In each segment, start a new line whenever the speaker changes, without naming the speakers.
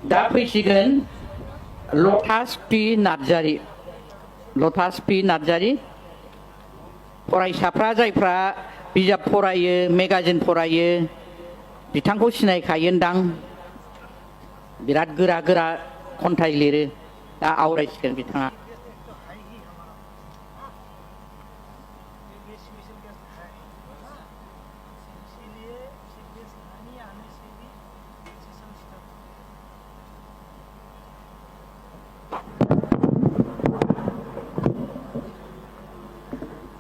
दा फैसिगोन लटास पि नार्जारि फरायसाफ्रा जायफ्रा बिजाब फरायो मेगाजिन फरायो बिथांखौ सिनायखायोनदां बिराद गोरा गोरा खन्थाइ लिरो दा आवरायसिगोन बिथाङा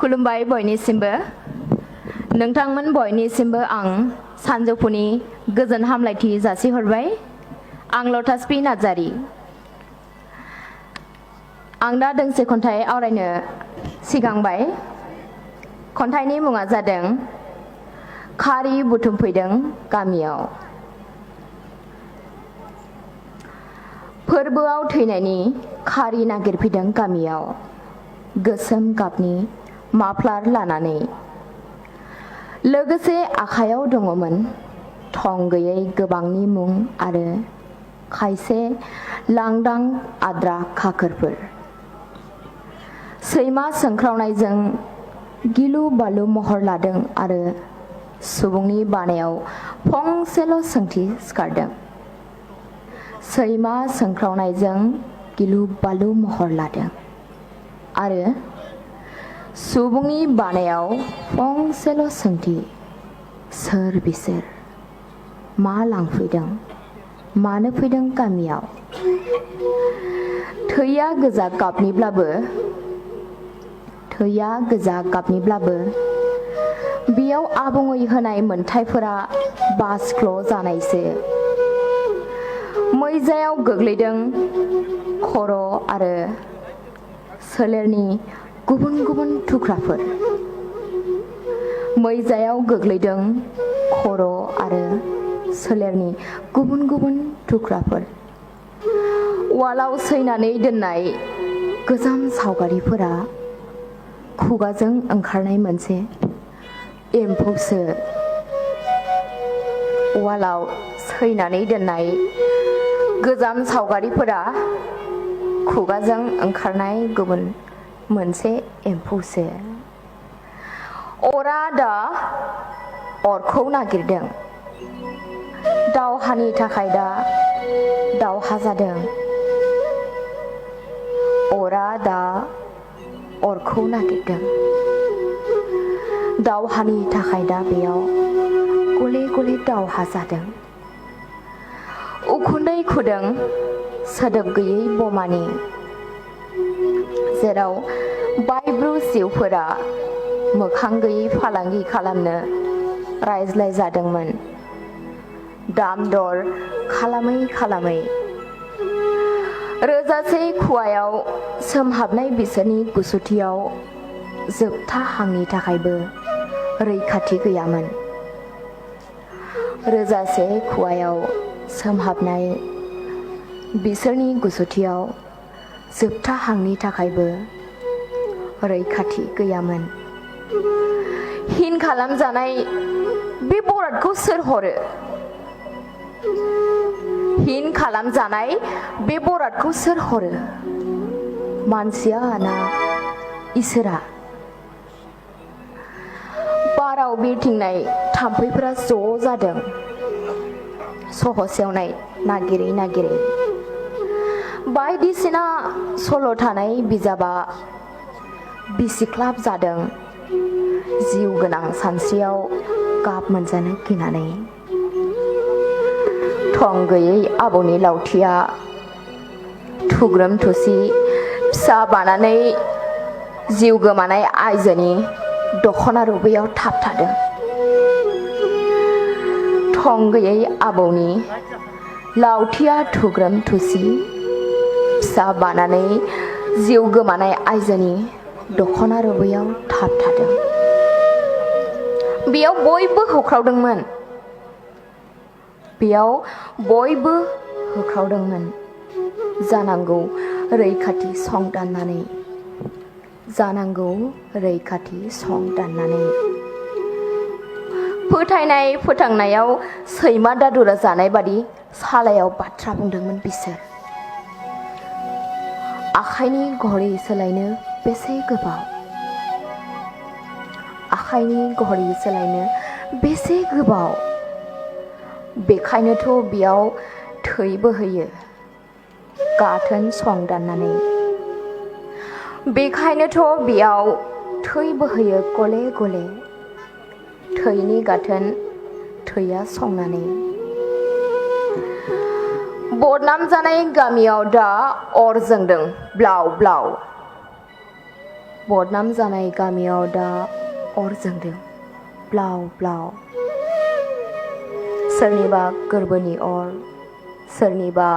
खुलुमबाय बयनिसिमबो नोंथांमोन बयनिसिमबो आं सानजौफुनि गोजोन हामलायथि जासिहरबाय आं लटास पि नार्जारि आं दा दोंसे खन्थाइ आवरायनो सिगांबाय खन्थाइनि मुङा जादों खारि बुथुमफैदों गामियाव फोरबोआव थैनायनि खारि नागिरफैदों गामियाव गोसोम गाबनि माफ्लार लानानै लोगोसे आखायाव दङमोन थं गैयै गोबांनि मुं आरो खायसे लांदां आद्रा खाखोरफोर सैमा सोंख्रावनायजों गिलु बालु महर लादों आरो सुबुंनि बानायाव फंसेल' सोंथि सिखारदों सैमा सोंख्रावनायजों गिलु बालु महर लादों आरो सुबुंनि बानायाव फंसेल' सोंथि सोर बिसोर मा लांफैदों मानो फैदों गामियाव थैया गोजा गाबनिब्लाबो बेयाव आबुङै होनाय मोनथायफोरा बासख्ल' जानायसो मैजायाव गोग्लैदों खर' आरो सोलेरनि गुबुन गुबुन थुख्राफोर मैजायाव गोग्लैदों खर' आरो सोलेरनि गुबुन गुबुन थुख्राफोर वालाव सैनानै दोननाय गोजाम सावगारिफोरा खुगाजों ओंखारनाय मोनसे एम्फौसो वालाव सैनानै दोननाय गोजाम सावगारिफोरा खुगाजों ओंखारनाय गुबुन मोनसे एम्फौसो अरा दा अरखौ नागिरदों दावहानि थाखाय दा दावहा जादों अरा दा अरखौ नागिरदों दावहानि थाखाय दा बेयाव गले गले दावहा जादों उखुन्दै खुदों सोदोब गैयै बमानि जेराव बायब्रु जिउफोरा मोखां गैयै फालांगि खालामनो रायज्लाय जादोंमोन दाम दर खालामै खालामै रोजासे खुवायाव सोमहाबनाय बिसोरनि गुसुथियाव जोबथा हांनि थाखायबो रैखाथि गैयामोन रोजासे खुवायाव सोमहाबनाय बिसोरनि गुसुथियाव जोबथा हांनि थाखायबो रैखाथि गैयामोन हिन खालामजानाय बे बरादखौ सोर हरो हिन खालामजानाय बे बरादखौ सोर हरो मानसिया ना इसोरा बाराव बिरथिंनाय थाम्फैफोरा ज' जादों सहसेवनाय नागिरै नागिरै बायदिसिना सल' थानाय बिजाबा बिसिख्लाब जादों जिउ गोनां सानस्रियाव गाब मोनजानो गिनानै थं गैयै आबौनि लावथिया थुग्रोम थुसि फिसा बानानै जिउ गोमानाय आइजोनि दख'ना रुबैयाव थाबथादों थं गैयै आबौनि लावथिया थुग्रोम थुसि फिसा बानानै जिउ गोमानाय आइजोनि दख'ना रुबैयाव थाबथादों बेयाव बयबो होख्रावदोंमोन जानांगौ रैखाथि सं दाननानै फोथायनाय फोथांनायाव सैमा दादुरा जानाय बादि सालायाव बाथ्रा बुंदोंमोन बिसोर। आखाइनि घड़ी सोलायनो बेसे गोबाव, आखाइनि घड़ी सोलायनो बेसे गोबाव, बेखायनोथ' बेयाव थै बोहैयो गाथोन सं दाननानै, बेखायनोथ' बेयाव थै बोहैयो गले गले, थैनि गाथोन थैया संनानै। बदनाम जानाय गामियाव दा अर जोंदों ब्लाव ब्लाव, बदनाम जानाय गामियाव दा अर जोंदों ब्लाव ब्लाव। सोरनिबा गोरबोनि अर, सोरनिबा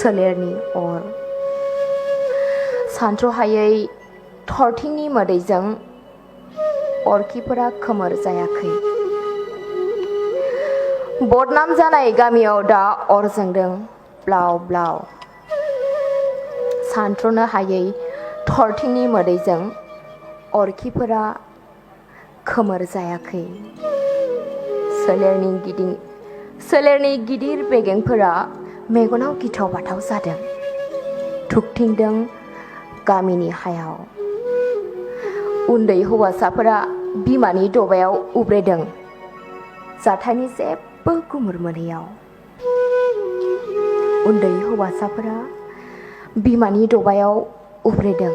सोलेरनि अर, सानथ्र'हायै थरथिंनि मोदैजों अरखिफोरा खोमोर जायाखै। बदनाम जानाय गामियाव दा अर जोंदों ब्लाव ब्लाव, सानथ्र'नो हायै थरथिंनि मोदैजों अरखिफोरा खोमोर जायाखै। सोलेरनि गिदिर बेगेंफोरा मेगनाव गिथाव बाथाव जादों, थुखथिंदों गामिनि हायाव। उन्दै हौवासाफोरा बिमानि दबायाव उब्रेदों जाथायनि जेबो गुमुर मोनैयाव। उन्दै हौवासाफोरा बिमानि दबायाव उब्रेदों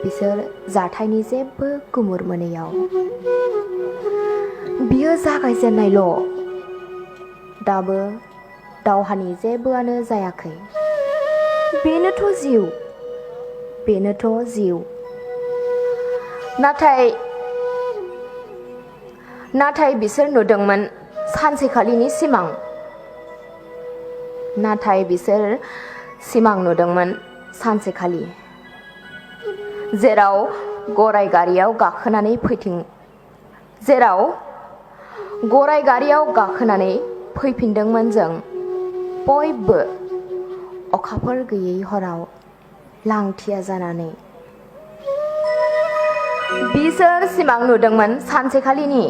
बिसोर जाथायनि जेबो गुमुर मोनैयाव। बियो जागायजेननायल', दाबो दावहानि जेबोआनो जायाखै। बेनोथ' जिउ, बेनोथ' जिउ। नाथाय बिसोर नुदोंमोन सानसेखालिनि सिमां, नाथाय बिसोर सिमां नुदोंमोन सानसेखालि, जेराव गराय गारियाव गाखोनानै फैफिनदोंमोन जों बयबो अखाफोर गैयै हराव लांथिया जानानै। बिसोर सिमां नुदोंमोन सानसेखालिनि,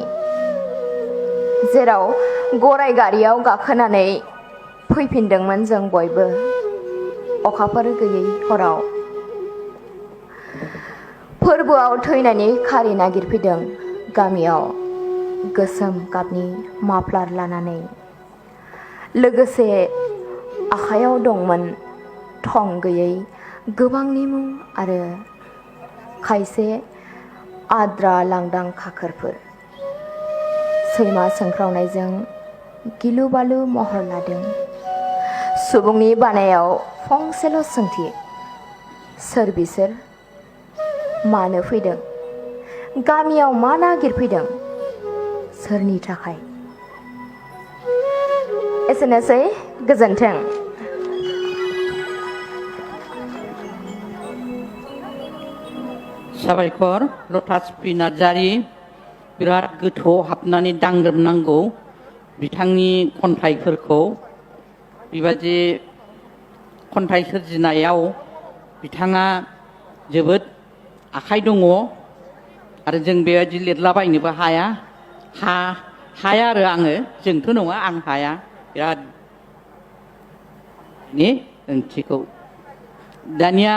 जेराव गराय गारियाव गाखोनानै फैफिनदोंमोन जों बयबो अखाफोर गैयै हराव। फोरबोआव थैनायनि खारि नागिरफैदों गामियाव गोसोम गाबनि माफ्लार लानानै, लोगोसे आखायाव दंमोन थं गैयै गोबांनि मुं आरो खायसे आद्रा लांदां खाखोरफोर। सैमा सोंख्रावनायजों गिलु बालु महर लादों सुबुंनि बानायाव फंसेल' सोंथि, सोर बिसोर, मानो फैदों, गामियाव मा नागिरफैदों, सोरनि थाखाय? एसेनोसै, गोजोन्थों।
साबायखर लटासपि नार्जारि, बिराद गोथौआव हाबनानै दांग्रोमनांगौ बिथांनि खन्थाइफोरखौ। बेबादि खन्थाइ सोरजिनायाव बिथाङा जोबोद आखाइ दङ आरो जों बेबायदि लिरलाबायनोबो हाया आरो आङो, जोंथ' नङा, आं हाया बिराद ओंथिखौ। दानिया